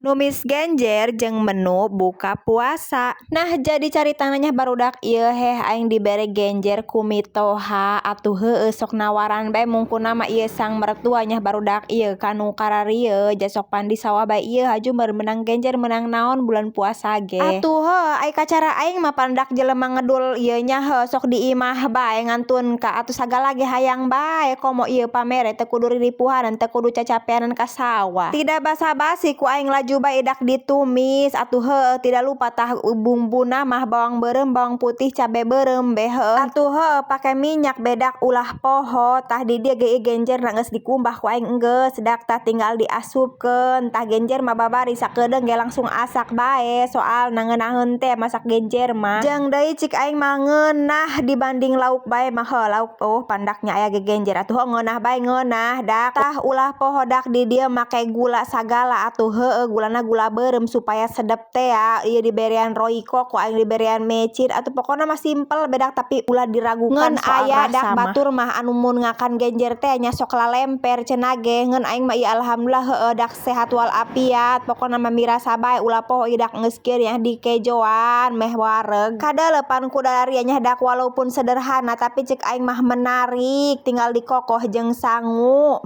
Numis genjer jeung menu buka puasa. Nah, jadi caritana nya, barudak, ieu heh aing dibere genjer ku mitoha. Atuh heueuh, sok nawaran bae mungkuna mah ieu sang mertua nya, barudak, ieu kanu kararieu jasok pan di sawah bae ieu haju meunang genjer, meunang naon bulan puasa ge. Atuh heuh, ai kacara aing mah pandak jelema ngedul ieu nya, heuh, sok di imah bae ngantun ka atuh sagala ge hayang bae, komo ieu pamere teu kudu riripuhanan, teu kudu cacapeanan ka sawah. Tidak basa-basi, ku aing laju bae dak ditumis. Atuh heueuh, tidak lupa tah bumbuna mah bawang beureum, bawang putih, cabe beureum be heueuh. Atuh heueuh, pake minyak bedak, ulah poho. Tah, di dieu ge genjerna geus dikumbah ku aing enggeus dak, tah tinggal diasupkeun. Tah, genjer mah babari sakedeung ge langsung asak bae, soalna ngeunaheun teh masak genjer mah. Jeung deui cik aing mah ngeunah dibanding lauk bae mah. Heuh, lauk oh pandaknya aya ge genjer atuh heuh ngeunah bae, ngeunah dak. Tah, ulah poho dak di dieu make gula sagala. Atuh heueuh, gulana gula beureum supaya sedep teh ya. Ieu diberean Royco, ku aing diberean mecin. Atuh pokona mah simpel bedak, tapi ulah diragukan. Ngeun soal aya rasa dak mah. Batur mah anu mun ngakan genjer teh nya sok lalemper cenah ge, ngeun aing mah ieu alhamdulillah heueuh dak sehat walafiat, pokona mah mirasa bae. Ulah poho ieu dak geus kieu nya dikejoan meh wareg. Kadeulepan ku dalaria nya dak, walaupun sederhana tapi cek aing mah menarik, tinggal dikokoh jeung sangu.